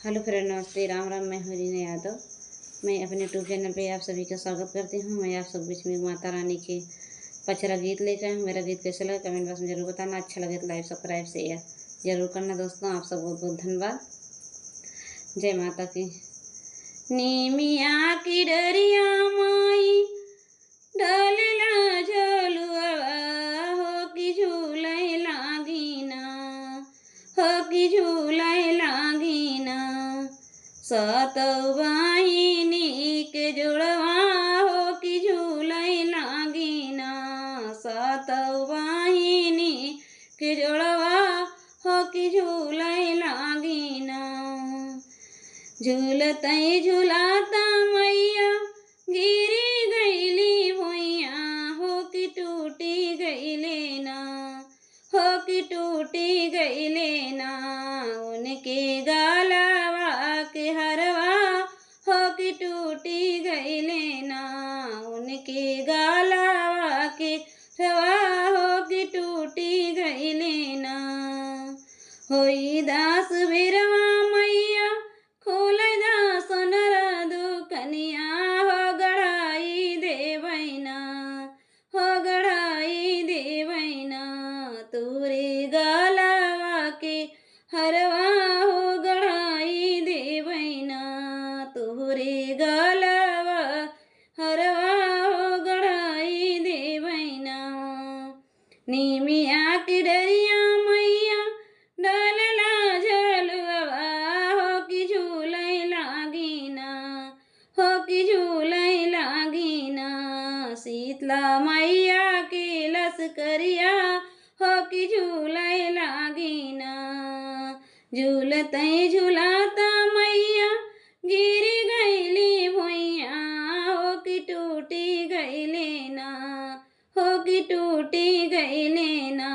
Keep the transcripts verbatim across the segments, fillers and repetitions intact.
हेलो फ्रेंड, नमस्ते, राम राम। मैं हूँ रीना यादव। मैं अपने YouTube चैनल पे आप सभी का स्वागत करती हूँ। मैं आप सब बीच में माता रानी के पचरा गीत लेकर आई हूँ। मेरा गीत कैसे लगा, कमेंट बॉक्स में जरूर बताना। अच्छा लगे तो लाइक, सब्सक्राइब, शेयर जरूर करना दोस्तों। आप सब बहुत बहुत धन्यवाद। जय माता की। नीमिया की डरिया माई, डालेला झलुआ, हो कि झूलै लागिना, हो कि झूलै लागिना। सातौ बहिनी के जोड़वा, हो कि झूलै लागिना, सातौ बहिनी के जोड़वा, हो कि झूलै लागिना। झूलतै झुलाता मैया गिरी गईली भुइया, हो कि टूटी गईले ना, हो कि टूटी गईले ना। उनके गालवा के हरवा, हो कि टूटी गईले ना। उनके गालवा के हरवा, हो कि टूटी गईले ना। होई दास बिरवा मैया, खोलै दा सोनरा दुकनिया, हो गढ़ाई देबै ना, हो गढ़ाई देबै ना। तोरे गालवा के हरवा, हो गढ़ाई देबै ना, तोरे गालवा हरवा, हो गढ़ाई देबै ना। नीमिया की डरिया मैया, डालेला झलुआ, हो कि झूलै लागिना, हो कि झूलै लागिना। शीतला मैया के लसकरिया, हो कि झूलै लागिना। झूलतै झुलाता मैया गिरी गईली भुइया, हो कि टूटी गईले ना, हो कि टूटी गईले ना।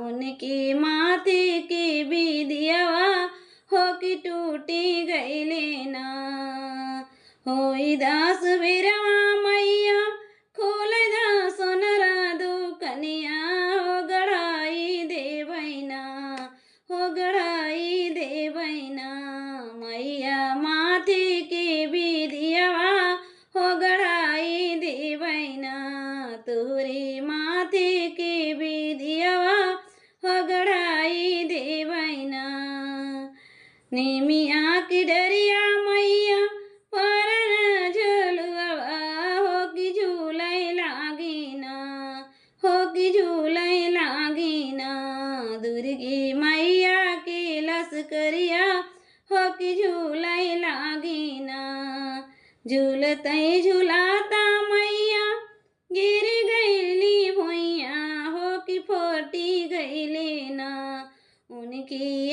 उनके माथे के बिदियावा, हो कि टूटी गईले ना। होई दास बिरवा मैया, खोलै दा सोनरा दुकनिया, हो गढ़ाई देबै ना, हो गढ़ाई देबै ना। मैया माथे के बिदियावा, हो गढ़ाई देबै ना, तोरे माथे के बिदियावा, हो गढ़ाई देबै ना। नीमिया की डरिया मैया, परन झलुआ, हो कि झूलै लागिना, हो कि झूलै लागिना। दुर्गे मैया के लसकरिया, हो कि झूलै लागिना। झूलतै झुलाता मैया गिरी गईली भुइया, हो कि फटी गईले ना। उनकी